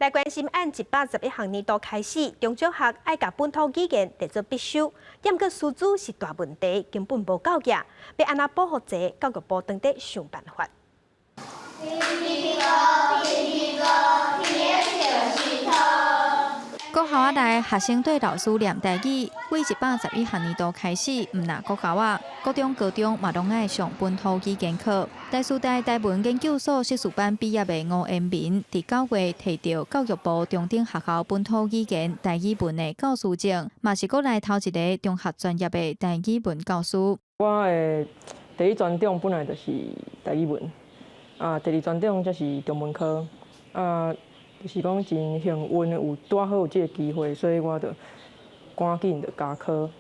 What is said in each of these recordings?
來關心按111學年度開始，中小學愛共本土語言列做必修，毋過師資是大問題，根本無夠額，欲按怎補予濟，教育部當咧想辦法。蘋果，蘋果，蘋果。國校仔內學生對老師念台語，對111學年度開始，毋但國校仔，國中、高中嘛攏愛上本土語言課。台師大台文研究所碩士班畢業的吳延民，佇9月提著教育部中等學校本土語言台語文的教師證，嘛是國內頭一个中學專業的台語文教師。我的第一專長本來就是台語文，啊，第二專長則是中文科，啊。就是講真幸運有拄好有這个機會，所以我就趕緊就加考。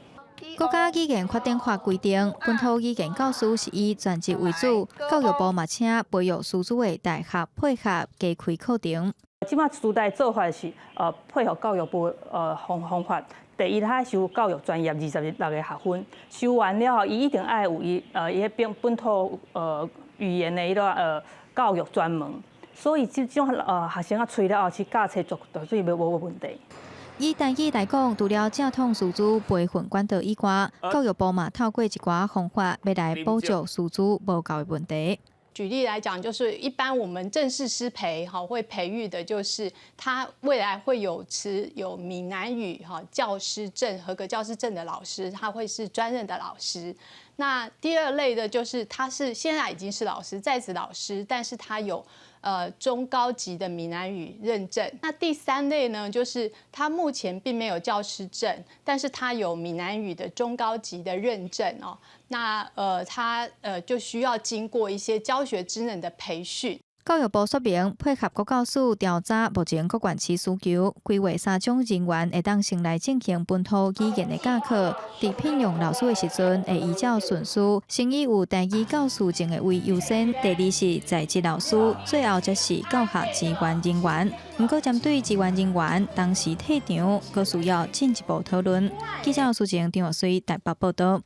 國家語言發展法規定，本土語言教師是以全職為主，教育部嘛請培育師資的大學配合加開課程。這擺師大做法是配合教育部方法。第一，他修教育專業26個學分，修完了後，伊一定愛有伊伊本土語言的彼个教育專門。所以這種學生啊，揣了後去教冊絕對無問題。以台語來講，除了正統師資培訓管道以外，教育部嘛透過一寡方法，欲來補足師資無夠的問題。舉例來講，就是一般我們正式師培哈會培育的，就是他未來會有持有閩南語哈教師證、合格教師證的老師，他會是專任的老師。那第二類的就是他是現在已經是老師，在職老師，但是他有中高級的閩南語認證。那第三類呢，就是他目前並沒有教師證，但是他有閩南語的中高級的認證哦。那他就需要經過一些教學職能的培訓。教育部說明，配合國教署調查目前各縣市需求，規劃三種人員會當先來進行本土語言的教課。佇聘用老師的時陣，會依照順序，先以有台語教師證的為優先，第二是在職老師，最後才是教學支援人員。毋過針對支援人員當時退場，閣需要進一步討論。記者蘇靜、張玉水台北報道。